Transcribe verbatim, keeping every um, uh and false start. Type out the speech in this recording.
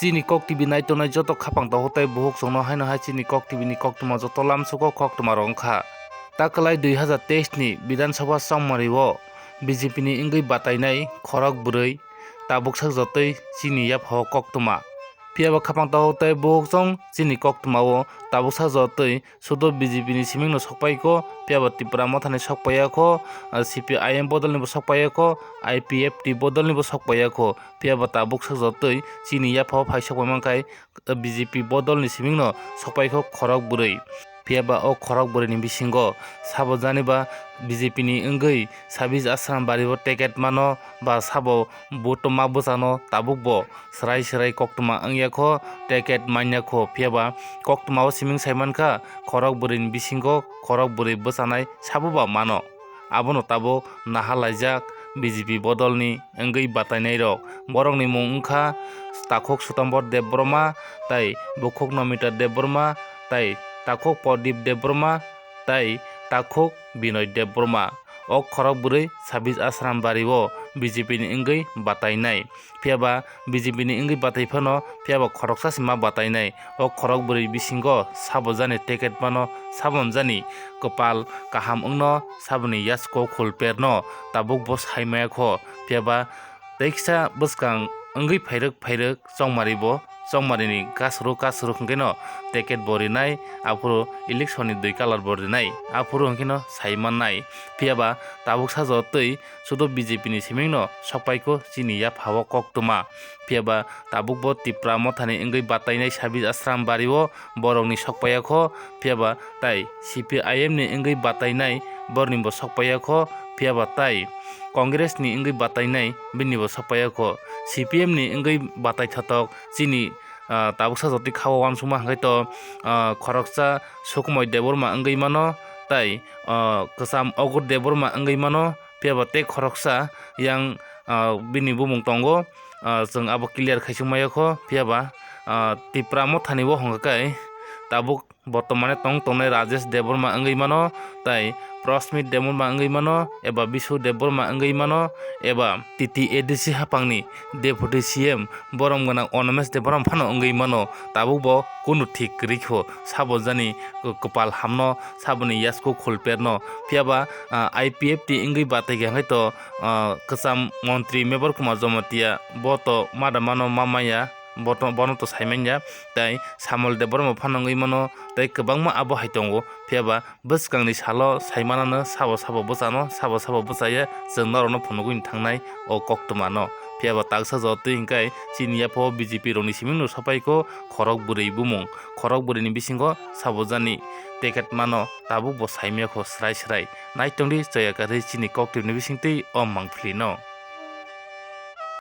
Chini Kok T V naitongnai joto khapang tongo tei buhuk chwngno haino hai chini Kok T V ni koktwma joto lamsugo koktwma rok wngkha. Takwlai dui hazar teis ni Bidhan Sabha chongmari o B J P ni wngwi batainai khorok bwrwi tabuksa jotoi chini yaphao koktwma. Phiya ba khapang tongo tei buhuk chwng chini koktwma o tabuksa jotoi sudo B J P ni siming no sokpai kho, phiya ba Tipra Motha ni sokpai ya kho, C P I M bodol ni bo sokpai ya kho, I P F T bodol ni bo sokpai ya kho, phiya ba tabuksa jotoi chini yaphao phai sokpai mankhai, B J P bodol ni siming no sokpai kho khorok bwrwi. Phiya ba o khorok bwrwi ni bisingo sabo jani ba B J P ni wngwi Sabis Asram bari o ticket mano ba sabo bo tongma bwsano tabuk bo swrai swrai koktwma wngya kho, ticket manya kho, phiya ba koktwma o siming sai mankha khorok bwrwi ni bisingo khorok bwrwi bwchanai sabo ba mano. Abono tabuk naha laijak B J P bodolni wngwi batainairok. Borokni mung wngkha Takhuk Sutombor Debbarma, tai Bukhuk Nomita Debbarma, tai Takhuk Pradip Debbarma, tai Takhuk Binoy Debbarma. O khorok bwrwi Sabis Asram bari o B J P ni wngwi batainai. Phiya ba B J P ni wngwi batai phano, phiya ba khoroksa se ma batainai. O khorok bwrwi bisingo sabo jani ticket mano, sabo jani kwpal kaham wngno, saboni yasko khulperno tabuk bo sai maya kho. Phiya ba tei kisa bwskang wngwi phairwk phairwk chongmari bo, chongmari ni kasro kasro hwnkhe no ticket bo rinai, aphuru election ni dui colour bo rinai, aphuru hwnkhe no sai mannai. Phiya ba tabuk sajo twi sudo B J P ni siming no sokpai kho chini yaphao koktwma. Phiya ba tabuk bo Tipra Motha ni wngwi batainai Sabis Asram bari o borok ni sokpai ya kho, phiya ba tai C P I M ni wngwi batainai borok ni bo sokpai ya kho, phiya ba tai Congress ni wngwi batainai bini bo sokpai ya kho. C P M ni wngwi batai thotok chini, ah, tabuk sajo twi kha o uansukma hwnkhe to, ah, khoroksa Sukumoi Debbarma wngwi mano, tai, ah, kwcham Ogur Debbarma wngwi mano, phiya ba tei khoroksa yang, ah, bini bumung tongo, ah, chwng abo clear khaisuk maya kho, phiya ba, ah, Tipra Motha ni bo hwnkha khe tabuk bortomane tong tongnai Rajesh Debbarma wngwi mano, tai Prosmit Debbarma wngwi mano, eba Bisu Debbarma wngwi mano, eba T T A D C haphangni Deputy C M borom gwnang Onomesh Debbarma phano wngwi mano, tabuk bo kunu thik kwrwi kho, sabo jani kwpal hamno, saboni yasko khulperno. Phiya ba, ah, I P F T wngwi batai khe hwnkhe to, ah, kwcham montri Mebar Kumar Jamatia bo to ma da mano ma maya, bo to, bono to sai manya, tai Samol Debbarma phano wngwi mano, tai kwbangma abo hai tongo. Phiya ba bwskangni salo sai manano sabo sabo bwchano, sabo sabo bwchaya chwng norokno phunugwi thangnai o koktwmano. Phiya ba taksa jotwi hwnkhe chini yaphao B J P rokni simingno sapai kho khorok bwrwi bumung. Khorok bwrwini bisingo sabo jani ticket mano tabuk bo saimaya kho srai srai. Naitongdi choya karwi chini koktwmani bisingtwi o mangpilino.